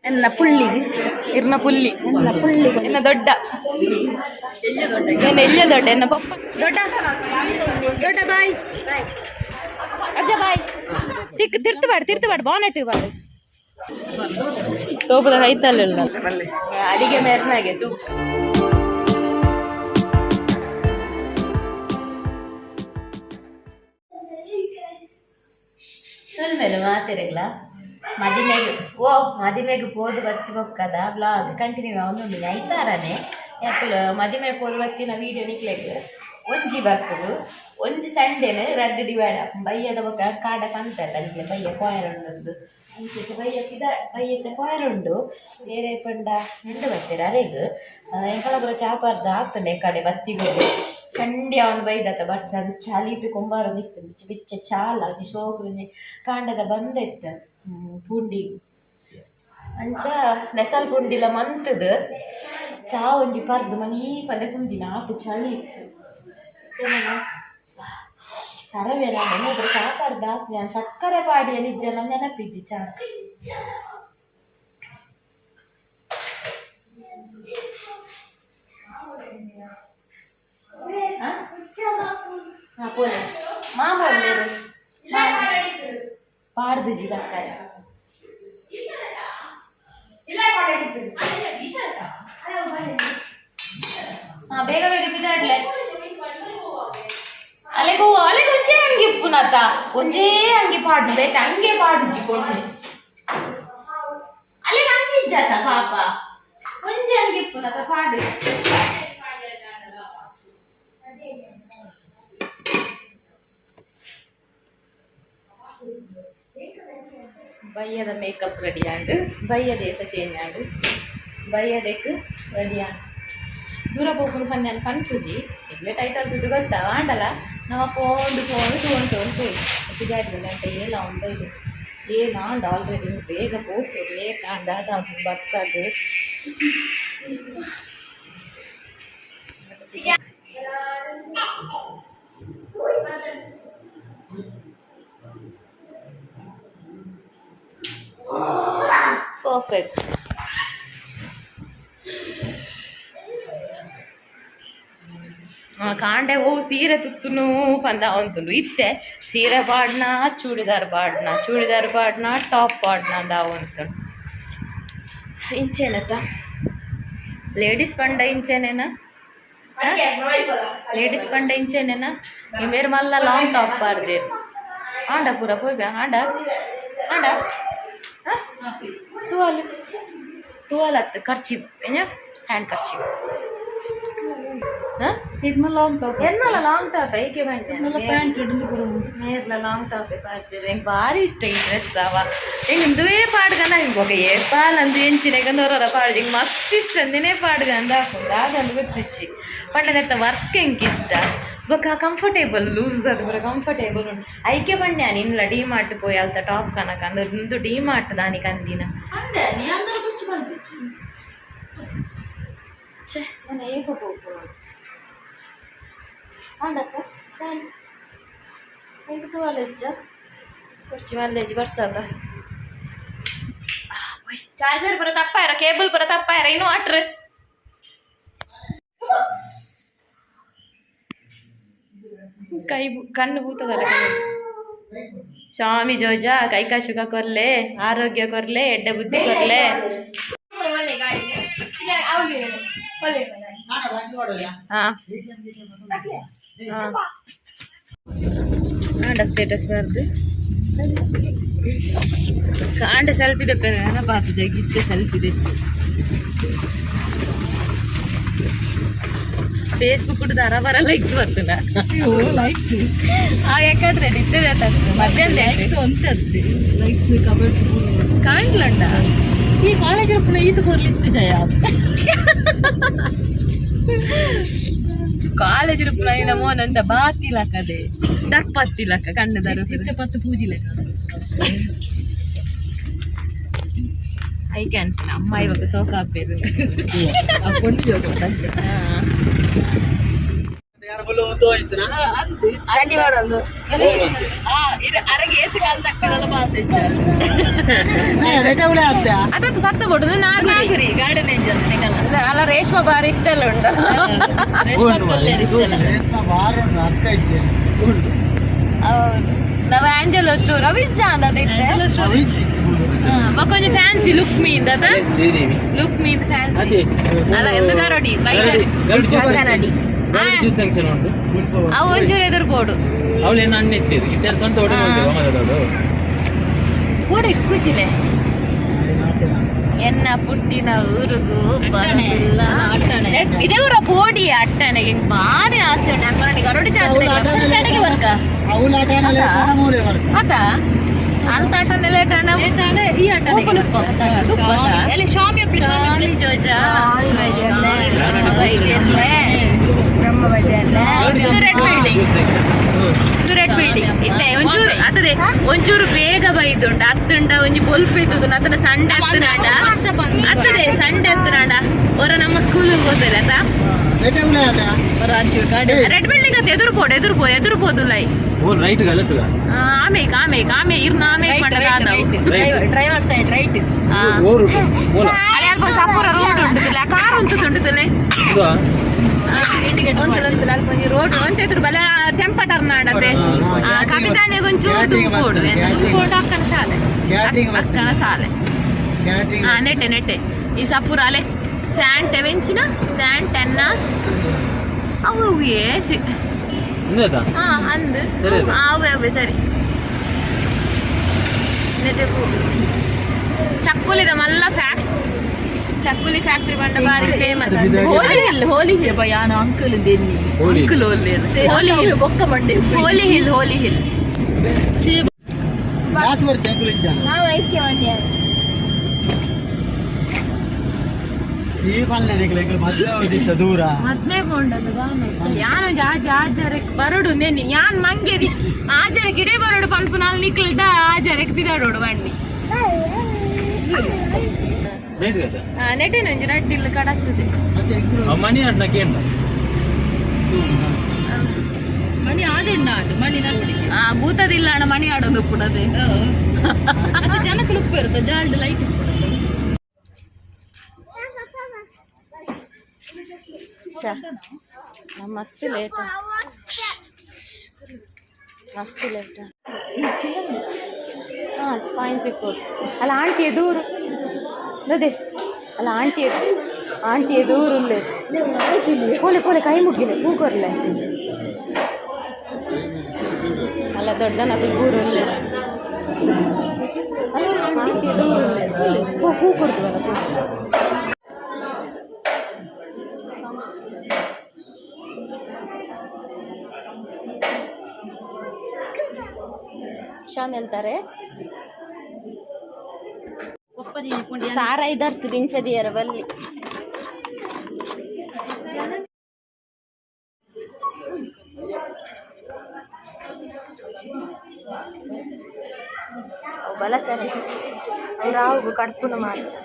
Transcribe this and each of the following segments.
ಎನ್ನ ಪುಳ್ಳಿ. ಇರ್ನ ಪುಲ್ಲಿ. ಎನ್ನ ಪುಳ್ಳಿ. ಎನ್ನ ದೊಡ್ಡ, ಎನ್ನ ಎಲ್ಲಿಯ ದೊಡ್ಡ, ಎನ್ನ ಪಪ್ಪ ದೊಡ್ಡ. ದೊಡ್ಡ ಬಾಯ್, ಅಜ್ಜ ಬಾಯ್. ತಿಕ್ ತಿರ್ತು ಬಾಡು, ತಿರ್ತು ಬಾಡು, ಬಾನೆಟ್ ಬಾಡು. ತೋಪದ ಕೈತಲ್ಲ ಅಡಿಗೆ ಮೇರ್ನಾಗೆ ಸೂಪ್. ಸುಲ್ಮೆಲು ಮಾತಿರಗ್ಲ ಮದಿಮೆಗ್ ಓ ಮದಿಮೆಗ್ ಪೋದು ಬತ್ತಿ ಬೊಕ್ಕದ ಬ್ಲಾಗ್ ಕಂಟಿನ್ಯೂ ಆವೊಂದುಂಡು. ಐತಾರನೆ ಯಾಕುಲು ಮದಿಮೆ ಪೋದು ಬತ್ತಿನ ವೀಡಿಯೋ ನಿಕ್ಲೆಗ್ ಒಂಜಿ ಬರ್ತದು. ಒಂಜಿ ಸಂಡೇನ ರಡ್ಡ್ ಡಿವೈಡ್ ಆಪುಂಡು. ಬಯ್ಯದ ಬೊಕ್ಕ ಕಾಡ ಪಂತಲ್ಲ ನಿಕ್ಲೆ ಬಯ್ಯ ಕೊಯರ್ ಉಂಡು. ಅಂಚೆಟ್ ಬಯ್ಯ ಪಿದ ಬಯ್ಯത്തെ ಕೊಯರ್ ಉಂಡು. ಬೇರೆ ಪಂಡ ನೆಂಡು ಬತ್ತೆರ್ ಅರೆಗ್ ಎಂಕಲ ಪೂರ ಚಾಪರ್ದ ಆತುಂಡು. ಕಡೆ ಬತ್ತಿಗೋಡು ಚಂಡಿ ಅವನು ಬೈದತ್ತ ಬರ್ಸಾಗ ಚಳಿಟ್ ಕೊಂಬಾರ ಇತ್ತು. ಬಿಚ್ಚ ಬಿಚ್ಚ ಚಾಲ ಶೋಕು ಕಾಂಡದ ಬಂದ ಇತ್ತು ಪುಂಡಿ. ಅಂಚ ನೆಸಲ್ ಪುಂಡಿಲ ಮಂತದು ಚಾ ಒಂಜಿ ಪರ್ದು ಮನೀ ಪಂಡೆ ಕುಲ್ದಿನ. ಆತು ಚಳಿ ಇತ್ತು. ತರವೇನ ನೆನಪು ಚಾ ಪರ್ದು ಆತ್ನ ಸಕ್ಕರೆ ಪಾಡಿಯ ನಿಜ ನೆನಪಿಜ್ಜಿ ಚಾ. ಹಾ ಪೋಲೆ ಮಾಮ ಒಲ್ಲೆರು ಪಾಡ್ದಿಜಿ ಸಕ್ಕರೆ. ಹಾ, ಬೇಗ ಬೇಗ ಬಿದಾಡ್ಲೆ. ಅಲೆಗು ಅಲೆಗ್ ಒಂಜೇ ಅಂಗಿ ಇಪ್ಪುನತ, ಒಂಜೇ ಅಂಗಿ ಪಾಡ್ನು, ಬೇತೆ ಅಂಗೆ ಪಾಡುಜಿ ಪೊಣ್ಣು. ಅಲೆಗ್ ಅಂಗಿ ಇಜ್ಜಾತ ಪಾಪ, ಒಂಜೇ ಅಂಗಿ ಇಪ್ಪುನತ ಪಾಡು. ಬಯ್ಯದ ಮೇಕಪ್ ರೆಡಿ ಆಂಡ್, ಬಯ್ಯದ ಏಸ ಚೇಂಜ್ ಆಂಡ್, ಬಯ್ಯದೆಕ್ ರೆಡಿ ಆಂಡ್. ದೂರ ಪೋಪುನು ಪಂದ್ಯಾನ್ ಪನ್ಪುಜಿ. ಇಡ್ಲೆ ಟೈಟಲ್ ದುಡ್ಡು ಗೊತ್ತಾ ಆಂಡಲ ನಮ ಪೋಂದು ಪೋಂದು ತೂವೊಂದು ತೂವೊಂದು ಪೋಯಿ ಪಿದಾಡ್ರೆ ಗಂಟೆ ಏಲ ಉಂಡು ಇದು ಏಳು ಆಂಡ್ ಆಲ್ರೆಡಿ. ಬೇಗ ಪೋತು ಲೇಟ್ ಆಂಡ್ ದಾದ ಬರ್ಸಾಗ್. ಪರ್ಫೆಕ್ಟ್. ಕಾಂಡೆ ಓ ಸೀರೆ ತುತ್ತುನು ಪಂದ ಅವಂತುಂಡು. ಇತ್ತೆ ಸೀರೆ ಪಾಡ್ನ ಚೂಡಿದಾರ್ ಪಾಡ್ನ, ಚೂಡಿದಾರ್ ಪಾಡ್ನ ಟಾಪ್ ಪಾಡ್ನ ಅಂದ ಅವಂತುಂಡು. ಇಂಚೇನತ ಲೇಡೀಸ್ ಪಂಡ ಇಂಚೇನೇನಾ? ಲೇಡೀಸ್ ಪಂಡ ಇಂಚೇನೇನಾ? ಈ ಮೇರ್ ಮಲ್ಲ ಲಾಂಗ್ ಟಾಪ್ ಪಾಡ್ದೇರ್. ಆಂಡ ಪೂರ ಪೋಯ್ಬೆ. ಆಂಡ ಆಂಡ ಟುವಾಲ್ ಟುವಾಲ್ ಅತ್ತು ಖರ್ಚಿ ಏನ ಹ್ಯಾಂಡ್ ಖರ್ಚಿ. ಇದ್ನ ಲಾಂಗ್ ಟಾಪ್. ಎನ್ನಲ ಲಾಂಗ್ ಟಾಪ್ ಐಕೆ ಬಂಡೆ. ಪ್ಯಾಂಟ್ ಹಿಡಿದು ಪೂರ. ಮೇರ್ಲ ಲಾಂಗ್ ಟಾಪ್ ಪಾಡ್ತೀರಿ. ಎಂಕ್ ಭಾರಿ ಇಷ್ಟ ಈ ಡ್ರೆಸ್ ಅವ. ಎಂಕ್ ಇಂದುವೇ ಪಾಡ್ಗನ ಇಂಕ್ ಏಪಾಲ್ ಅಂದು ಎಂಚಿನ ಹೊರರ ಪಾಡ್. ಇಂಕ್ ಮಸ್ತ್ ಇಷ್ಟ ಅಂದಿನೇ ಪಾಡ್ಗಂದ ಹಾಕೊಂಡು ದಾದಂದು ಗೊತ್ತಿಚ್ಚಿ. ಪಂಡ ನೆತ್ತ ವರ್ಕ್ ಎಂಕ್ ಇಷ್ಟ. ಬೊಕ್ಕ ಕಂಫರ್ಟೇಬಲ್, ಲೂಸ್ ಅದು ಪೂರ ಕಂಫರ್ಟೇಬಲ್ ಉಂಡು. ಐಕೆ ಬಂಡೆ ಇನ್ಲ ಡಿ ಮಾರ್ಟ್ ಪೋಯಿ ಅಲ್ತ ಟಾಪ್ ಕನಕ ಅಂದ್ರೆ ಇಂದು ಡಿ ಮಾರ್ಟ್ ದಾನಿ ಕಂದಿನ. ಅಂಡೆ ನೀ ಅಂದ್ರೆ ಕುರ್ಚಿ ಬಂದಿಚ್ಚಿ. ಛೇ, ನಾನು ಏಕ ಪೋಪು ಆಂಡಕ್ಕ ಎಂಕ್ ಟುವಾಲ್ ಇಜ್ಜ ಕುರ್ಚಿ ಮಲ್ಲೇಜಿ ಬರ್ಸದ. ಚಾರ್ಜರ್ ಪೂರ ತಪ್ಪಾಯರ, ಕೇಬಲ್ ಪೂರ ತಪ್ಪಾಯರ, ಇನ್ವರ್ಟರ್ ಕೈ ಕಣ್ಣು ಬೂತದಲ್ಲ. ಸ್ವಾಮಿ ಜೋಜ ಕೈಕಾ ಸುಖ ಕೊರ್ಲೆ, ಆರೋಗ್ಯ ಕೊರ್ಲೆ, ಎಡ್ಡೆ ಬುದ್ಧಿ ಕೊರ್ಲೆ. ಹಾ ಹಾ ಆಂಡ ಸ್ಟೇಟಸ್ ಬರ್ದು ಕಾಂಡ ಸೆಲ್ಫಿ ದೆಪ್ಪೆ. ನೆನಪಾತು ಜಗಿತ್ತೆ ಸೆಲ್ಫಿ ದೆಪ್ಪು. ಫೇಸ್ಬುಕ್ ದರ ಬರ ಲೈಕ್ಸ್ ಬರ್ತದ. ಲೈಕ್ಸ್. ಆ ಯಾಕಂದ್ರೆ ನಿದ್ದೆ ಮಧ್ಯಾಹ್ನ. ಲೈಕ್ಸ್ ಒಂತೆ ಲೈಕ್ಸ್ ಕಮೆಂಟ್. ಕಾಣ್ಲಂಡ. ಈ ಕಾಲೇಜ್ ಪುನಃ ಈತ ಕೊರ್ಲಿತ್ತು ಜಯ. ಕಾಲೇಜ್ ಪುನಃ ಮೋನಂದ ಬಾತಿಲಕದೆ ದರ್ಪತ್ತಿಲಕ ಕಣ್ಣು ದರ. ಇತ್ತೆ ಪತ್ತು ಪೂಜಿಲೆಕ. ಐಕೆ ಅಂತ ಅಮ್ಮ ಇವಾಗ ಸೋಕ ಹಾಕ್ಬೇಕು. ಆ ಪೊಣ್ಣು ಜೋಗ. ಅದತ್ತು ಸತ್ತ ಬೋಡು ನಾಗುರಿ. Garden angels ನಿಕಲ್ಲ. ಅಲ್ಲ, ರೇಷ್ಮಾ ಬಾರಿ ಇತ್ತೆಲ್ಲ ಉಂಟು. ಹೌದು, ನಾವು ಆಂಜಲೋ ಸ್ಟೋರ್ ಅವಿಜ್ಜ ಅಂದ. Angelo store. ಬೊಕೊಂಜಿ ಫ್ಯಾನ್ಸಿ ಲುಕ್ ಮೀ ಇಂದ. ಶ್ರೀದೇವಿ. Look me fancy. ಅದೇ. ಅಲ್ಲ, ಎಂದು ಗರಡಿ ಬೈಕ್. ಗರುಡಿ ಜ್ಯೂಸ್. ಗರಡಿ. ಗರುಡಿ ಜ್ಯೂಸ್ ಸೆಕ್ಷನ್ ಉಂಟು. ಅವು ಒಂಚೂರು ಎದುರು ಬೋಡು. ಅವಳೇನು ಅಣ್ಣ ಇತ್ತಿದ್ರು ಇದ್ದಾರೆ ಸ್ವಂತ ಹೋಟೆಲ್ ಉಂಟು ಮಗದವಳು. ಕೊಡಿ ಕೂಚಿಲೆ ಎನ್ನ ಪುಟ್ಟಿನ ಊರುಗು ಬರುದಿಲ್ಲ. ಇದೇ ಊರ ಪೋಡಿ ಅಟ್ಟನೆಗೆ ಎಂಕ್ ಬಾರಿ ಆಸೆ ಉಂಟು. ನಾನು ಬರೋಣ ಗರುಡಿ ಜಾತ್ರೆ. ಕಡೆಗೆ ವರ್ಕ. ಆತ ಅಲ್ತಾಟನೆ ಲೇಟಾಣ. ಈ ಆಟ ಎಲ್ಲಿ ಶಾಮಿ ಅಪ್ಲಿ ಶಾಮಿ. ಸ್ವಾಮಿ ಜೋಜ ವೈದ್ಯರ್ಲೆ. ಇದು ರೆಡ್ ಬಿಲ್ಡಿಂಗ್. Juice section. ಇದು ರೆಡ್ ಬಿಲ್ಡಿಂಗ್ ಇತ್ತೆ ಒಂಚೂರು ಅದೇ ಒಂಚೂರು ಬೇಗ ಬೈದುಂಡು ಅತ್ತುಂಡ ಒಂಜಿ ಬೊಲ್ಪು ಇದ್ದುದು ಅದನ್ನ ಸಂಡೆ ಹತ್ತನಾಡ ಅತ್ತದೆ ಸಂಡೆ ಹತ್ತನಾಡ ಹೊರ ನಮ್ಮ ಸ್ಕೂಲ್ ಹೋದಲ್ಲ ಆತ. ರೆಡ್ ಬಿಲ್ಡಿಂಗ್ ಅಂತ ಎದುರು ಪೋಡು ಎದುರು ಪೋ ಎದುರು ಪೋದು ಲೈ. ಓ ರೈಟ್ ಲೆಫ್ಟ್. ಆಮೇಕ್ ಆಮೇಕ್ ಆಮೆ ಇರ್ನ ಆಮೇಕ್ ಪಂಡದ ಆದವು. Driver side right. ಆ. ಓ ರೂಟ್ ಮೂಲ. ಅರೆ ಅಲ್ಪ ಸಪೂರ ರೋಡ್ ಉಂಟು, ಕಾರ್ ಉಂಟು ಉಂಟುತ್ತಲೆ. ಇದು. ಒಂತುಲ ಒಂತುಲ ಅಲ್ಪ ಒಂಜಿ ರೋಡ್ ಒಂಚೆ ಬಲ ಟೆಂಪ ಟರ್ನ್ ಆಡತೆ. ಕವಿತಾನೆ ಒಂಚೂರು ತೂಕೋಡು. ಫೋಟೋ ಅಕ್ಕನ ಶಾಲೆ. ಅಕ್ಕನ ಸಾಲೆ. ಆ ನೆಟ್ಟೆ ನೆಟ್ಟೆ ಈ ಸಪೂರ ಅಲೆ ಸ್ಯಾಂಟ್ ಎವೆಂಚಿನ ಸ್ಯಾಂಟ್ ಎನ್ನಾಸ್ ಅವು ಏ ಸಿ. ಇಂದದ. ಹಾ ಅಂದ್. ಸರಿ ಅದು. ಆ, ಅವೇ ಅವೇ ಸರಿ. ನೆಟ್ಟೆ ಚಕ್ಕುಲಿದ ಮಲ್ಲ ಫ್ಯಾಕ್ಟ್ ಚಕ್ಕುಲಿ ಫ್ಯಾಕ್ಟ್ರಿ ಬಂಡ ಬಾರಿ ಫೇಮಸ್. ಹೋಲಿ ಹಿಲ್, ಹೋಲಿ ಹಿಲ್. ಯಾನ ಅಂಕಲ್ ದೇನಿ. ಹೋಲಿ. ಅಂಕಲ್ ಹೋಲಿ ಹೋಲಿ ಹಿಲ್. ಬೊಕ್ಕ ಮಂಡೆ. ಹೋಲಿ ಹಿಲ್, ಹೋಲಿ ಹಿಲ್. ಈ ಪಲ್ಲೆ ಮದುವೆ ದೂರ. ಮದ್ಮೆ ಬೋಂಡದು ಯಾನ್ ಒಂಜಿ ಆಜ ಆಜಾರಕ್ ಬರಡು ನೆನ್ನಿ ಯಾನ್ ಮಂಗೆದಿ ಆಜಾರಕ್ ಇಡೇ ಬರಡು ಪನ್ಪು ನಾಲ್ ನಿಕ್ಲ್ಡ ಆಜಾರಕ್ ಬಿದಾಡೋಡು ಬಣ್ಣಿ. ರೈಟ್ ಗದ. ನೆಟೇನ ಒಂಜಿ ರಡ್ಡಿಲ್ ಕಡಕ್ತದೆ. ಮತ್ತೆ ಎಂಕುಲು ಆ ಮನಿ ಅಡ್ನ ಕೇಂದ್ರ. ಮಣಿ ಆಡಿಣ್ಣ ಆಡು ಮಣಿ ನಮ್ಮಡಿ. ಆ ಭೂತದಿಲ್ಲ ಅಣ್ಣ ಮಣಿ ಆಡೋದು ಪುಡದೆ. ಅದು ಜನಕ್ಕೆ ಲುಕ್ ಇರುತ್ತೆ ಜಾಲ್ಡ್ ಲೈಟ್. ಮಸ್ತ್ ಲೇಟ್, ಮಸ್ತ್ ಲೇಟ್. ಹಾಂ, ಕಾಯಿನ್ ಸಿಕ್ಕೋದು ಅಲ್ಲ ಆಂಟಿ ಎದೂರು ಅದೇ ಅಲ್ಲ ಆಂಟಿ ಆಂಟಿ ಎದೂರು ಉಲ್ಲೆ ಪೋಲೆ ಪೋಲೆ ಕೈ ಮುಗ್ಗಿಲೆ ಪೂ ಕೊರ್ಲೆ ಅಲ್ಲ ದೊಡ್ಡನ ಪೂರು ಉಲ್ಲೆ ಅಲ್ಲ ಆಂಟಿ ಎದೂರು ಉಲ್ಲೆ ಪೂ ಪೂ ಕೊಡ್ತೀವಲ್ಲ ಪೂ. ಶಾಮ್ ಹೇಳ್ತಾರೆ ತಾರ ಐದರ್ತು ದಿಂಚದಿಯರ ಬಲ್ಲಿ. ಅವು ಬಲ ಸರಿ ಅವ್ರು ಆವು ಕಡ್ಪುನ ಮಾತ್ರ.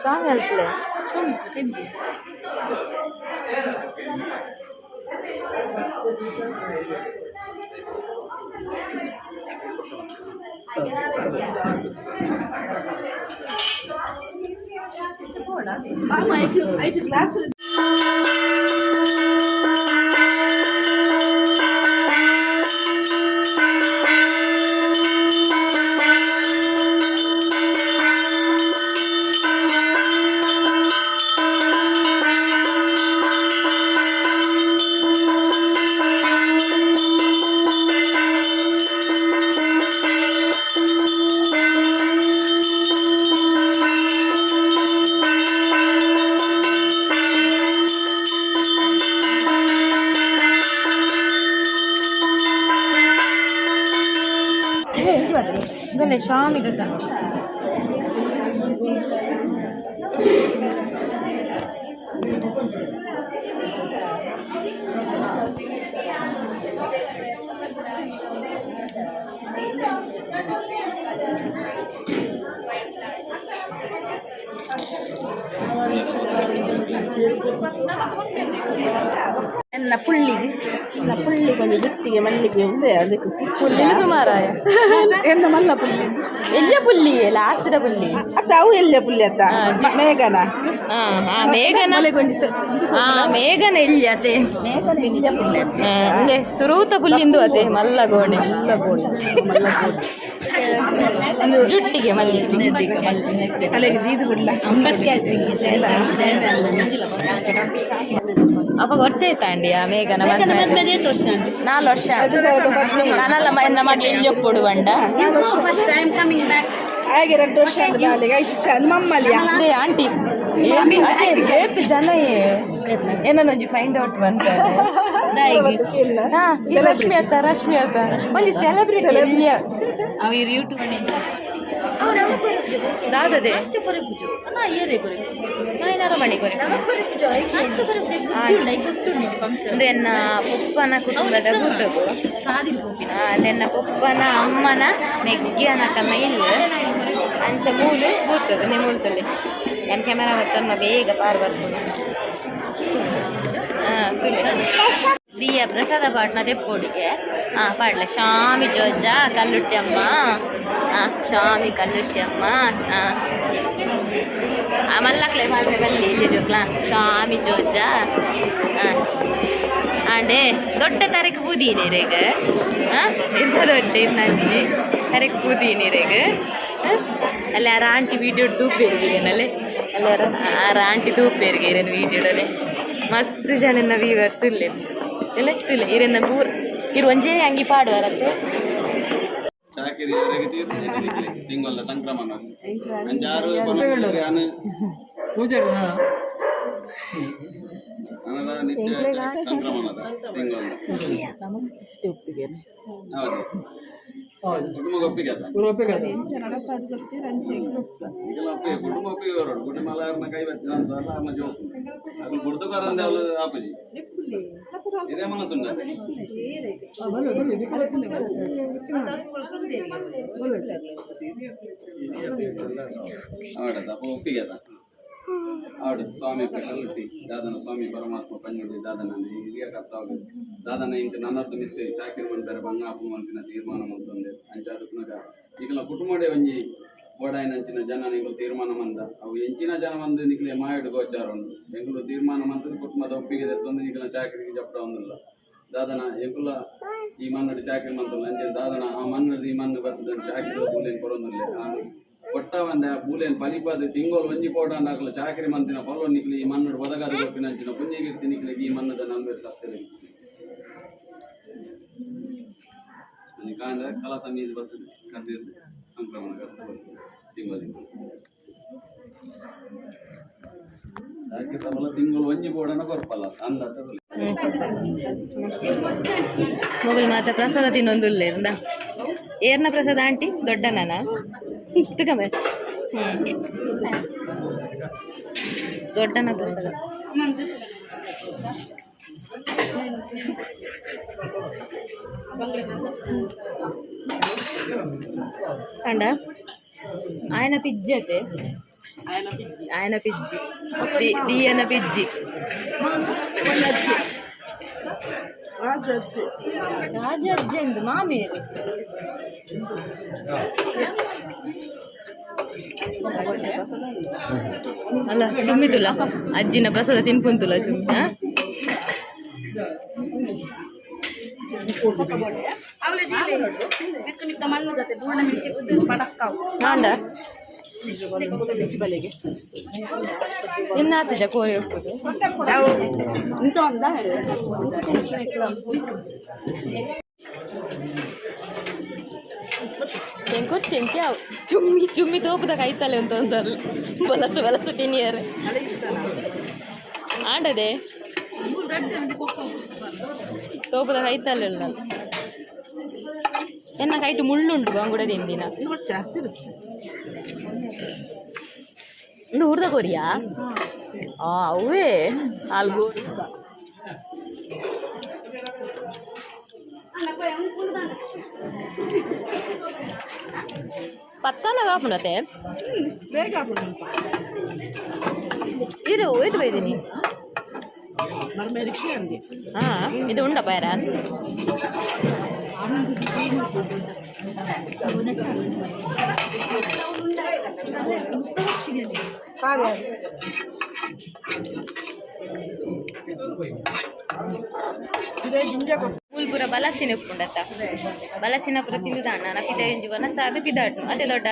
ಸ್ವಾಮಿ ಅಲ್ಪಲೆ. ಇದಲ್ಲೇ ಸ್ವಾಮಿ ದತ್ತ. ಎನ್ನ ಪುಳ್ಳಿ ಎನ್ನ ಪುಳ್ಳಿ ಕೊಂಚ ಜುಟ್ಟಿಗೆ ಮಲ್ಲಿಗೆ ಉಂದೆ ಅದಕ್ಕೆ. ಪುಲ್ಲಿನ ಸುಮಾರಾಯ. ಎನ್ನ ಮಲ್ಲ ಪುಳ್ಳಿ. ಎಲ್ಲಿಯ ಪುಲ್ಲಿ? ಲಾಸ್ಟ್ the ಪುಲ್ಲಿ. ಅತ್ತ ಅವು ಎಲ್ಲಿಯ ಪುಳ್ಳಿ ಅತ್ತ ಮೇಘನ. ಹಾ ಹಾ, ಮೇಘನ. ಕೊಂಚ. ಹಾ, ಮೇಘನ ಎಲ್ಲಿ ಅತೆ? ಮೇಘನ ಎಲ್ಲಿಯ ಪುಳ್ಳಿ? ಅಂದೆ ಸುರೂತ ಪುಲ್ಲಿಂದು ಅತೆ ಮಲ್ಲ ಗೋಣೆ. ಮಲ್ಲ ಗೋಣೆ, ಮಲ್ಲ ಗೋಣೆ. ಜುಟ್ಟಿಗೆ ಮಲ್ಲಿಗೆ. ಅಲೆಗೆ ದೀದು ಬಿಡ್ಲ. ಅವಾಗ ವರ್ಷ ಆಯ್ತಾ ಅಂಡಿ ಆ ಮೇಘನ ಮದ್ವೆ? 4 ವರ್ಷ. ನಾನಲ್ಲ ಎನ್ನ ಮಗ ಎಲ್ಲಿ ಒಪ್ಪೊಡು ಬಂಡ. First time coming back. ಹಾಗೆ 2 ವರ್ಷ ಆದ ಬಾಲೆಗೆ ಆಯ್ತು ಚಂದ ಮಮ್ಮಲಿಯ. ಅದೇ ಆಂಟಿ, ಅದೇ ಏತ್ ಜನ ಏನನ್ನೊಂಜಿ ಫೈಂಡ್ ಔಟ್ ಬಂತ. ಹಾ, ಈ ರಶ್ಮಿ ಅತ್ತ, ರಶ್ಮಿ ಅತ್ತ ಒಂಜಿ ಸೆಲೆಬ್ರಿಟಿ ಎಲ್ಲಿಯ. ಅವು ಯೂಟ್ಯೂಬ್. ದಾದದೆ? ಅಂಚೆ ಕೊರೆಪುಜು ಅಲ್ಲ, ಏರೇ ಕೊರೆಪುಜು. ನಾಯಿನಾರ ಮಣಿ ಕೊರೆ. ಅಂಚೆ ಕೊರೆಪುಜು ಗೊತ್ತುಂಡು, ಗೊತ್ತುಂಡು ಫಂಕ್ಷನ್. ಒಂದು ಎನ್ನ ಪೊಪ್ಪನ ಕುಟುಂಬದ ಗುರ್ತಗು. ಸಾದಿನ ಪೋಪಿನ. ಅದೆನ್ನ ಪೊಪ್ಪನ ಅಮ್ಮನ ಮೆಗ್ಗಿಯನ ಕಲ್ಲ ಇಲ್ಲ. ಅಂಚ ಮೂಲು ಬೂತದೆ ನೇ ಮೂಲ್ತಲ್ಲಿ ನನ್ನ ಕ್ಯಾಮೆರಾ ಬತ್ತನ್ನ ಬೇಗ ಪಾರ್ ಬರ್ಬೋದು. ಹಾಂ, ದಿಯ ಪ್ರಸಾದ ಪಾಟ್ನ ದೆಪ್ಪೋಡಿಗೆ. ಹಾಂ, ಪಾಡ್ಲೆ. ಶಾಮಿ ಜೋಜ ಕಲ್ಲುಟ್ಟಿ ಅಮ್ಮ. ಹಾಂ, ಶಾಮಿ ಕಲ್ಲುಟ್ಟಿ ಅಮ್ಮ. ಹಾಂ, ಮಲ್ಲಕ್ಲೆ ಪಾಡ್ರೆ ಬಲ್ಲಿ ಇಲ್ಲಿ ಜೋಕ್ಲ. ಶಾಮಿ ಜೋಜ. ಹಾಂ, ಆಂಡೆ ದೊಡ್ಡ ತರಕ್ ಪೂದೀನಿ ರೇಗ. ಹಾಂ, ಇರ್ನ ದೊಡ್ಡ ಇರ್ನ ಅಜ್ಜಿ ತರಕ್ ಪೂದೀನಿ ರೇಗ. ಅಲ್ಲಿ ಯಾರ ಆಂಟಿ ವೀಡಿಯೋ ತೂಪೇರಿಗೆ. ಅಲ್ಲಿ ಯಾರ ಆರ ಆಂಟಿ ತೂಪೇರಿಗೆ ಇರೇನು ವೀಡಿಯೋಡಲೆ. ಮಸ್ತ್ ಜನ ವೀವರ್ಸ್ ಇಲ್ಲ ಇಲ್ಲ ಇಲ್ಲ. ಇರೆನ್ನ ಪೂರ್ ಇರು ಒಂಜೇ ಅಂಗಿ ಪಾಡುವರತ್ತೆ. ಚಾಕಿರಿ ಅವರಿಗೆ ತೀರ್ಥ ತಿಂಗಳ ಸಂಕ್ರಮಣ ಅಂಚಾರು ಅನು ಪೂಜಾರಿ. ಅನದ ನಿತ್ಯ ಸಂಕ್ರಮಣದ ತಿಂಗಳ. ಹೌದು, ಕುಟುಂಬ ಒಪ್ಪಿಗೆ ಅದ. ಒಪ್ಪಿಗೆ ಅದ. ಈಗೆಲ್ಲ ಒಪ್ಪಿಗೆ, ಕುಟುಂಬ ಒಪ್ಪಿಗೆ ಬರೋಡು. ಕುಟುಂಬ ಎಲ್ಲ ಅವ್ರನ್ನ ಕೈ ಬತ್ತಿ ಅಲ್ಲ ಅವ್ರನ್ನ ಜೋಕು ಅದು ಗುಡ್ದುಕಾರಂದೆ ಅವಳು ಆಪುಜಿ ಇದೇ ಮನಸ್ಸುಂಡ. ಆಡದ ಅಪ್ಪ ಒಪ್ಪಿಗೆ ಅದ. ಆಡು ಸ್ವಾಮಿ ಕಲ್ಲುಟ್ಟಿ ದಾದನ ಸ್ವಾಮಿ ಪರಮಾತ್ಮ ಪಂಜುಡಿ ದಾದನ ಹಿರಿಯ ಕರ್ತಾವ ದಾದನ ಇಂಕ ನನ್ನದ್ದು ಮಿತ್ತೆ ಚಾಕಿರಿ ಮಂತಾರೆ ಬಂಗಾಪು ಮಂತಿನ ತೀರ್ಮಾನ ಮಂತಂದೆ. ಅಂಚಾದ ಈಗಲ ಕುಟುಂಬಡೆ ಒಂಜಿ ಬೋಡಾಯಿನಂಚಿನ ಜನ ನಿಕುಲು ತೀರ್ಮಾನ ಮಂದ. ಅವು ಎಂಚಿನ ಜನ ಬಂದು ನಿಕ್ಲೆ ಮಾಯಡು ಗೋಚಾರ ಉಂಡು. ಎಂಕುಲು ತೀರ್ಮಾನ ಮಂತದ್ದು ಕುಟುಂಬದ ಒಪ್ಪಿಗೆ ದೆತ್ತೊಂದು ನಿಕಲ ಚಾಕರಿಗೆ ಜಪ್ತ ಒಂದಿಲ್ಲ. ದಾದನ ಎಂಕುಲ ಈ ಮಣ್ಣು ಚಾಕರಿ ಮಂತಲ್ಲ. ಅಂಚೆ ದಾದನ ಆ ಮಣ್ಣು ಈ ಮಣ್ಣು ಬರ್ತದೆ ಚಾಕರಿ ಬೂಲೇನ್ ಕೊರೊಂದಿಲ್ಲ. ಕೊಟ್ಟ ಒಂದೆ ಆ ಬೂಲೇನ್ ಪಲಿಪಾದ ತಿಂಗೋಲು ಒಂಜಿ ಪೋಡಾಂಡ ಅಕುಲು ಚಾಕರಿ ಮಂತಿನ ಫಲೋ ನಿಕ್ಲು ಈ ಮಣ್ಣು ಒದಗಾದ ಕೊಪ್ಪಿನ ಅಂಚಿನ ಪುಣ್ಯಕೀರ್ತಿ ನಿಕ್ಲಿಗೆ ಈ ಮಣ್ಣದ ನಂಬೆ ಸತ್ತರೆ ಕಾಂಡ ಕಲಾ ಸನ್ನಿಧಿ ಬರ್ತದೆ ಕದ್ದಿರ್ದು ಸಂಕ್ರಮಣ ಬರ್ತದೆ ತಿಂಗಳು ಚಾಕರಿ ತಬಲ ತಿಂಗಳು ಒಂಜಿ ಬೋಡನ ಕೊರ್ಪಲ್ಲ ಅಂದ. ಮೊಬೈಲ್ ಮಾತ ಪ್ರಸಾದ ತಿನ್ನೊಂದುಲ್ಲೆ ಇಂದ. ಏರ್ನ ಪ್ರಸಾದ ಆಂಟಿ? ದೊಡ್ಡನ ತಗಂಬೆ. ದೊಡ್ಡನ ಪ್ರಸಾದ. ಕಂಡ ಆಯನ ಪಿಜ್ಜಿ ಅತೆ, ಆಯನ ಪಿಜ್ಜಿ, ದಿಯನ ಪಿಜ್ಜಿ. ರಾಜ ಅಜ್ಜಂದು ಮಾಮೇರು. ಅಲ್ಲ, ಚುಮ್ಮಿತುಲ್ಲ ಅಜ್ಜಿನ ಪ್ರಸಾದ ತಿನ್ಕೊಂತುಲ್ಲ ಚುಮ್ಮಿ. ಹಾ, ಹಾಂಡ ನಿನ್ನಾತಜ ಕೋರಿ ಹೋಗ್ತದೆ. ಎಂಕೊರ್ಚಿ ಎಂಕ್ಯಾವ್ ಚುಮ್ಮಿ ಚುಮ್ಮಿ ತೋಪುದ ಕೈತಲೆ ಅಂತ ಒಂದಲ್ಲ ಬಲಸು ಬಲಸು ತಿನ್ನಿಯರು ಆಂಡದೆ ತೋಪುದ ಕೈತಲೆ ಉಲ್ಲ. ಎನ್ನ ಕೈಟು ಮುಳ್ಳುಂಟು ಬಂಗುಡ ತಿಂದಿನ. ಒಂದು ಹುರ್ದ ಕೊರಿಯಾ. ಅವೇ ಅಲ್ಗು ಪತ್ತನ ಕಾಪುಂಡತೆ. ಬೇಗ ಆಪುಂಡು. ಇದು ಇದು ಬೈದಿನಿ. ಮರ್ಮೆ ರಿಕ್ಷೆ ಅಂದೆ. ಹಾ, ಇದು ಉಂಡ ಪೈರ. ಪೂಲ್ಪುರ ಬಲಸಿನ ಉಪ್ಪುಂಡತ್ತ, ಬಲಸಿನ ಪುರ ತಿಂದುದಾಣ ನಾ ಪಿದ ಇಂಜಿ ವನಸಾದ ಪಿದಾಟ್ನು ಅದೇ ದೊಡ್ಡ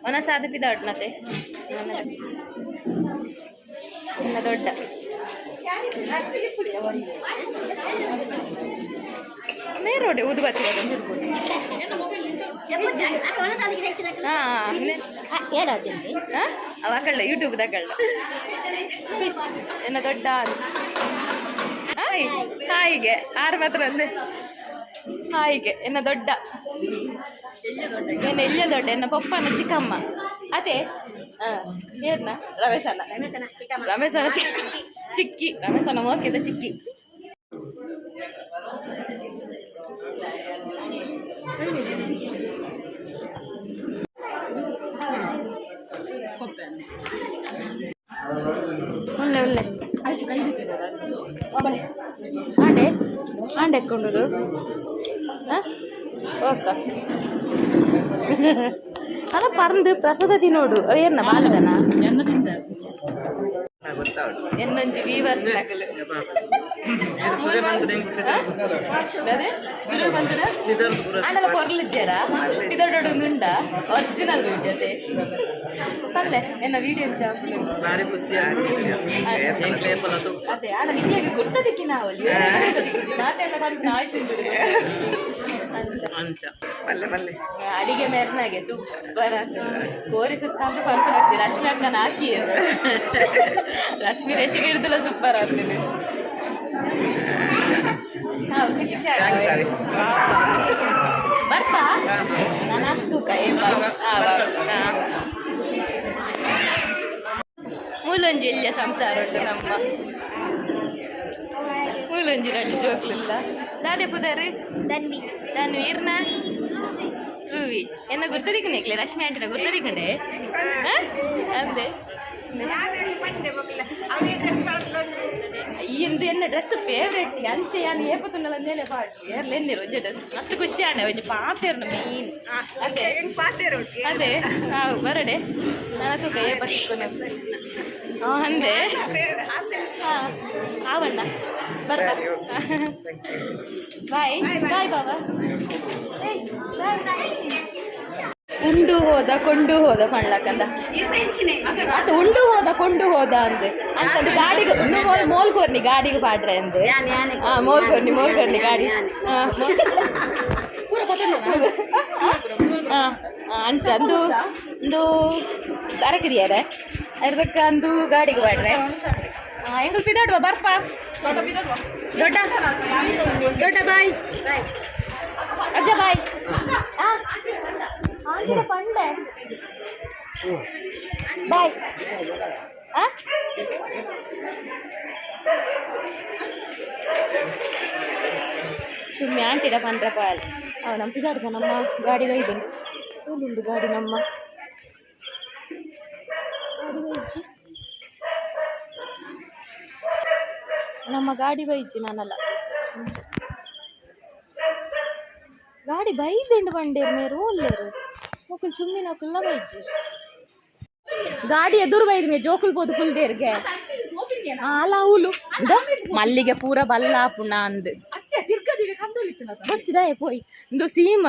ವನಸಾದ ಪಿದಾಟ್ನತೆ ನನ್ನ ದೊಡ್ಡ ಮೇರೋಡೆ ಊದುಬತ್ತಿ. ಹಾಂ, ಅವ ಕಳ್ಳ ಯೂಟ್ಯೂಬ್ ಕಳ್ಳ ಎನ್ನ ದೊಡ್ಡ. ಹಾಯ್ ಹಾಯಿಗೆ ಆರು ಮಾತ್ರ ಅಂದೆ. ಹಾಯಿಗೆ ಎನ್ನ ದೊಡ್ಡ, ಎನ್ನ ಎಲ್ಲಿಯ ದೊಡ್ಡ, ಎನ್ನ ಪಪ್ಪನ ಚಿಕ್ಕಮ್ಮ ಅದೇ. ಹಾಂ, ಏರ್ನ ರಮೇಶನ, ರಮೇಶನ ಚಿಕ್ಕಿ, ರಮೇಶನ ಮೋಕಿದ ಚಿಕ್ಕಿ. ಒಳ್ಳೆ ಒಳ್ಳೆ ಆಂಡೆ ಆಂಡೆ ಎಕ್ಕೊಂಡುದು. ಓಕ ಅಲ್ಲ ಪರಂದು ಪ್ರಸಾದ ತಿನ್ನೋಡು. ಏರ್ನ ಬಾಲದನ ಎನ್ನೊಂಜಿ ವೀವರ್ಸ್ ನಕಲು ಆಂಡಲ ಪೊರ್ಲಿಜ್ಜರ ಇದೊಡೊಡು ಉಂಡ ಒರಿಜಿನಲ್ ವಿಡಿಯೋ ಪಲ್ಲೆ ಎನ್ನ ವಿಡಿಯೋ ಚಾಪುಡು. ಭಾರಿ ಖುಷಿ. ಅದೇ ಆಡ ನಿಕ್ಲೆಗ್ ಗುರ್ತದಿಕ್ಕಿ ನಾವು ಮಾತೆಲ್ಲ ಬಂದು ನಾಶ್ ಉಂಟು. ಅಂಚ. ಅಡಿಗೆ ಮೆರ್ನಾಗೆ ಸೂಪರ್ ಆಗ್ತದೆ. ಕೋರಿ ಸುತ್ತ ಅಂತ ಪರ್ಕೊಂಡು ಹಚ್ಚಿ ರಶ್ಮಿ ಅಕ್ಕನ ಹಾಕಿ, ರಶ್ಮಿ ರೆಸಿಪಿ ಇರ್ದಲ್ಲ, ಸೂಪರ್ ಆಗ್ತದೆ. ಹಾ, ಖುಷಿ ಆಗ್ತದೆ. ಬರ್ತಾ ನಾನು ಹಾಕ್ತೂಕ. ಮೂಲೊಂಜಿ ಎಲ್ಲಿಯ ಸಂಸಾರ ಉಂಟು ನಮ್ಮ ಮೂಲೊಂಜಿ ರಡ್ಡು ಜೋಕ್ಲಿಲ್ಲ. ದಾದೆ ಪುದಾರು? ನಾನು ಇರ್ನ ಧ್ರುವಿ. ಎನ್ನ ಗುರ್ತದಿಕ್ಕನೆ ರಶ್ಮಿ ಆಂಟಿನ ಗುರ್ತದಿಕ್ಕಂಡೆ ಅಂದೆ. ಇಂದು ಎನ್ನ ಡ್ರೆಸ್ ಫೇವ್ರೆಟ್ ಅಂಚೆ ಯಾನ್ ಏಪತುಂಡಲ ಅಂದೇನೆ ಪಾಡ್ ಏರ್ಲ ಎನ್ನಿರು ಒಂಜೆ ಡ್ರೆಸ್ ಮಸ್ತ್ ಖುಷಿ ಆಂಡೆ. ಒಂಜಿ ಪಾತೆರ್ನ ಮೇನ್ ಅದೇ ಅದೇ. ಹಾವು ಬರಡೆ ನನಗೆ ಏಪತ್ತಿಕ್ಕು. ಹಾಂ ಅಂದೆ. ಹಾಂ ಆವಣ್ಣ ಬರ್ಬಾ. ಬಾಯ್ ಬಾಯ್ ಬಾಬಾ. ಉಂಡು ಹೋದ ಕೊಂಡು ಹೋದ ಪಣ್ಲಕ್ಕಂದ ಆತ ಉಂಡು ಹೋದ ಕೊಂಡು ಹೋದ ಅಂದೆ. ಅಂತಂದು ಗಾಡಿಗೆ ಮೋಲ್ ಮೋಲ್ ಕೊರ್ನಿ ಗಾಡಿಗೆ ಪಾಡ್ರೆ ಅಂದೆ. ಹಾ, ಮೋಲ್ ಕೊರ್ನಿ, ಮೋಲ್ ಕೊರ್ನಿ ಗಾಡಿ. ಹಾ, ಅಂಚ ಅಂದು ಅಂದು ಅರಕಿರಿಯಾರೆ ಅರ್ದಕ್ಕ ಅಂದು ಗಾಡಿಗೆ ಪಾಡ್ರೆ. ಎಂಗುಲ್ ಪಿದಾಡುವ ಬರ್ಪ. ದೊಡ್ಡ ದೊಡ್ಡ ಬಾಯ್ ಅಜ್ಜ ಬಾಯ್. ಪಂಡೆ ಬಾಯ್. ಚುಮ್ಮಿ ಆಂಟಿಡ ಪಂಡ್ರ ಪಾಯಲ್ ಅವ ನಮ್ಮ ಪಿದಾಡ್ದ ನಮ್ಮ ಗಾಡಿ ಬೈದನು. ಉಂಡು ಗಾಡಿ, ನಮ್ಮ ಗಾಡಿ ಬೈಜಿ, ನಮ್ಮ ಗಾಡಿ ಬೈಜಿ. ನಾನಲ್ಲ ಗಾಡಿ ಬೈದುಂಡು ಬಂಡೇರು ಮೇರು ಒಲ್ಲೇರು ಮೊಕುಲ್ ಚುಮ್ಮಿನ ಕುಲ್ಲ ಬೈಜಿ. ಗಾಡಿ ಎದುರು ಬೈದಿನಿ ಜೋಕುಲ್ ಬೋದು ಕುಲ್ದೇರ್ಗೆ ಆಲ ಹುಲು ಮಲ್ಲಿಗೆ ಪೂರ ಬಲ್ಲ ಪುಣ ಅಂದ್ ಬೊಡ್ಚಿದಾಯ ಪೋಯ್. ಇಂದು ಸೀಮ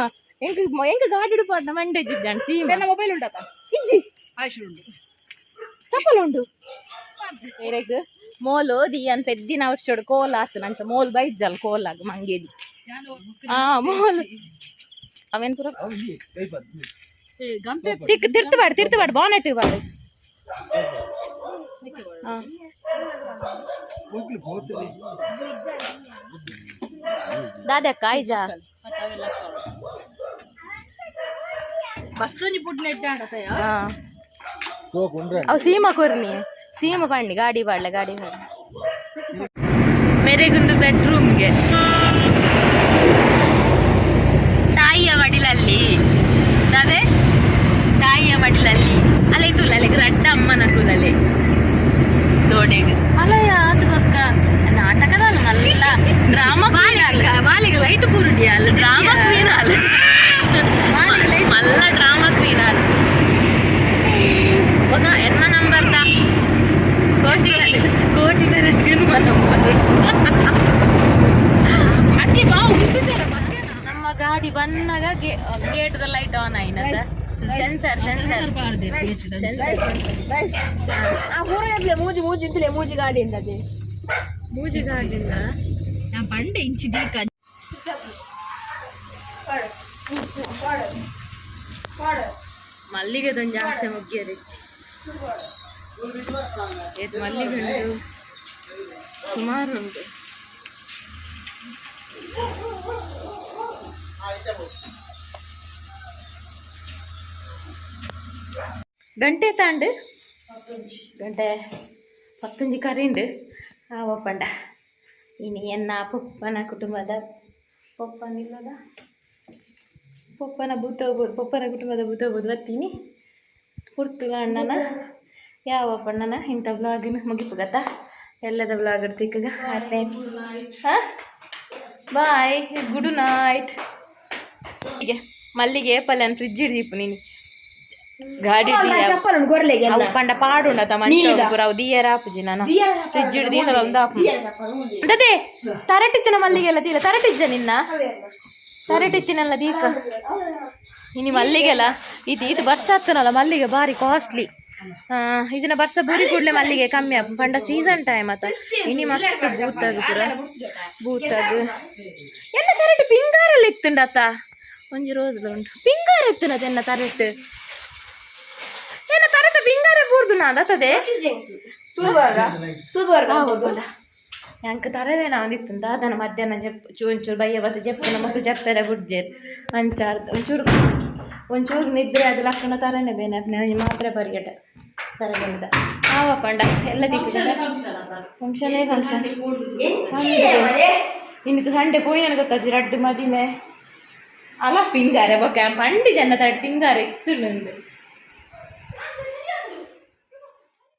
ಎಂಕ್ ಎಂಕ್ ಗಾಡಿ ಪಾಡ್ನ ಮಂಡೆ ಜಿದ್ದಾಣ ಸೀಮ. ಮೊಬೈಲ್ ಉಂಟಾ? ಇಜ್ಜಿ. ಆಯ್ಶು ಉಂಡು. ಚಪ್ಪಲ್ ಉಂಡು ಮೇರೆಗ್. ಮೋಲು ದಿಯನ್ ಪೆದ್ದಿನ ವರ್ಷೋಡು ಕೋಲ ಆತು ನಂಚ ಮೋಲ್ ಬೈಜಲ್ ಕೋಲಾಗ ಮಂಗೇದಿ. ಆ ಮೋಲ್ ಅವೇನ್ ಪೂರ ತಿಕ್ ತಿರ್ತು ಬಾಡು, ತಿರ್ತು ಬಾಡು, ಬಾನೆಟ್ ಬಾಡು. ದಾದಕ್ಕ ಆಯ್ಜಾ. ಬಸ್ಸೊಂಜಿ ಪುಡ್ನೆಟ್ಟ. ಅವು ಸೀಮಾ ಕೊರ್ನಿ, ಸೀಮ ಪಂಡಿ ಗಾಡಿ ಪಾಡ್ಲೆ ಗಾಡಿ ಪಾಡ್ಲೆ ಮೆರೆಗುಂದು ಬೆಡ್ರೂಮ್ಗೆ ತಾಯಿಯ ಮಡಿಲಲ್ಲಿ ಅದೇ ತಾಯಿಯ ಮಡಿಲಲ್ಲಿ ಅಲ್ಲೇ ತೂಲ ಅಲ್ಲಿಗೆ ರಡ್ಡ ಅಮ್ಮನ ತೂಲಲೆ ದೋಡೆಗ್ ಅಲ್ಲಯ್ಯ ಅದು ಪಕ್ಕ ನಾಟಕದಲ್ಲ ಮಲ್ಲ ಡ್ರಾಮಾ ಬಾಲಿಗೆ ಲೈಟ್ ಪೂರುಡಿ ಅಲ್ಲ. ಡ್ರಾಮಾ ಕ್ವೀನ್ ಅಲ್ಲ, ಮಲ್ಲ ಡ್ರಾಮಾ ಕ್ವೀನ್ ಅಲ್ಲ. ఒక ಎನ್ನ ನಂಬರ್ దా ಕೋಟಿ ಕೋಟಿ ನಂಬರ್. ಅಕ್ಕಿ ಬಾ ಉಂಟು. ನಮ್ಮ ಗಾಡಿ ಬಂದಾಗ ಗೇಟ್ ಲೈಟ್ ಆನ್ ಆಯ್ನದ. Sensor sensor sensor. ಆ ಪೂರ ಮೂಜಿ ಮೂಜಿ ಇಂತಲೇ ಮೂಜಿ ಗಾಡಿ ಅದೇ. ಮೂಜಿ ಗಾಡಿನ. ನಾ ಬಂಡೆ ಇಂಚಿ ದೀಕ. ಮಲ್ಲಿಗೆದೊಂದು ಆಸೆ ಮುಗ್ಗಿಯರಿಚ್ಚಿ. ಏತ್ ಮಲ್ಲಿಗೆ ಉಂಟು, ಸುಮಾರು ಉಂಟು. ಗಂಟೆ ತಾಂಡು ಗಂಟೆ ಪತ್ತೊಂಜಿ ಕರಿಂಡು. ಆ ಒಪ್ಪಂಡ ಇನಿ ಎನ್ನ ಪೊಪ್ಪನ ಕುಟುಂಬದ ಪೊಪ್ಪನಿಲ್ಲದ ಪೊಪ್ಪನ ಭೂತ ಹೋಗ್ಬೋದು, ಪೊಪ್ಪನ ಕುಟುಂಬದ ಭೂತ ಹೋಗ್ಬೋದು ಬತ್ತೀನಿ ಪುರ್ತುಲ ಅಣ್ಣನ ಯಾವ ಪಣ್ಣನ ಇಂಥ ಬ್ಲಾಗಿನ ಮುಗಿಪುಗತ್ತ. ಎಲ್ಲದ ಬ್ಲಾಗ್ ತಿಕ್ಕಗ. ಹಾಂ, ಬಾಯ್, ಗುಡ್ ನೈಟ್. ಹೀಗೆ ಮಲ್ಲಿಗೆ ಪಲ್ಯನ ಫ್ರಿಜ್ ಹಿಡಿದಿಪ್ಪು ನೀನು ಗಾಡಿ. ಚಪ್ಪಲ್ ಉಂಟು ಕೊರ್ಲೆಗೆ. ಅವು ಪಂಡ ಪಾಡುಂಡತ ಮಂಚ ಪೂರ ಅವು ದಿಯರ ಆಪುಜಿ. ನಾನು ಫ್ರಿಜ್ ಹಿಡ್ದು ಒಂದು ಆಪು ಅದೇ ತರಟಿತ್ತಿನ ಮಲ್ಲಿಗೆ ಎಲ್ಲ ತೀರ ತರಟಿಜ್ಜ ನಿನ್ನ ತರಟಿತ್ತಿನಲ್ಲ ದೀಕ. ಇನಿ ಮಲ್ಲಿಗೆಲ್ಲ ಇದು ಇದು ಬರ್ಸಾತ್ತನಲ್ಲ ಮಲ್ಲಿಗೆ ಭಾರಿ ಕಾಸ್ಟ್ಲಿ. ಇದನ್ನ ಬರ್ಸ ಬೂರಿ ಕೂಡಲೇ ಮಲ್ಲಿಗೆ ಕಮ್ಮಿ ಆಪು. ಪಂಡ ಸೀಸನ್ ಟೈಮ್ ಆತ. ಇನಿ ಮಸ್ತ್ ಬೂತಾಗ ಪೂರ ಬೂತಾಗ ಎಲ್ಲ ತರಟು ಪಿಂಗಾರಲ್ಲಿ ಇತ್ತುಂಡತ. ಒಂಜಿ ರೋಸ್ ಉಂಟು, ಪಿಂಗಾರ ಇತ್ತುನದ ಎನ್ನ ತರಟು, ಎನ್ನ ತರಟು ಪಿಂಗಾರ ಬೂರ್ದು ನಾದತದೆ. ಅಂಕ ತರವೇ ನಾವು ದಾದನ ಮಧ್ಯಾಹ್ನ ಜಪ್ ಒಂಚೂರು ಬಯ್ಯ ಬತ್ತ ಜಪ್ಪು ಮಕ್ಕಳು ಜಪ್ಪೆರೆ ಬುಡ್ಜೇರ್ ಅಂಚಾರ್ ಒಂಚೂರು ಒಂಚೂರು ನಿದ್ರೆ ಅದು ಲಕ್ಕಣ ತರನೇ ಬೇನೆ ಅಪ್ನೆ ಮಾತ್ರೆ ಪರಿಗಟ ತರ ಬಂದ ಆವ ಪಂಡ ಎಲ್ಲ ದಿಕ್ಕು ಫಂಕ್ಷನೇ ಫಂಕ್ಷನ್. ಇನ್ನು ಸಂಡೆ ಪೋಯಿ ನನಗೆ ಗೊತ್ತಾಜಿ ರಡ್ಡು ಮದಿಮೆ ಅಲ್ಲ ಪಿಂಗಾರೆ ಬೊಕ್ಕ ಪಂಡಿ ಜನ ತಡ ಪಿಂಗಾರೆ ಇತ್ತು ನಂದು.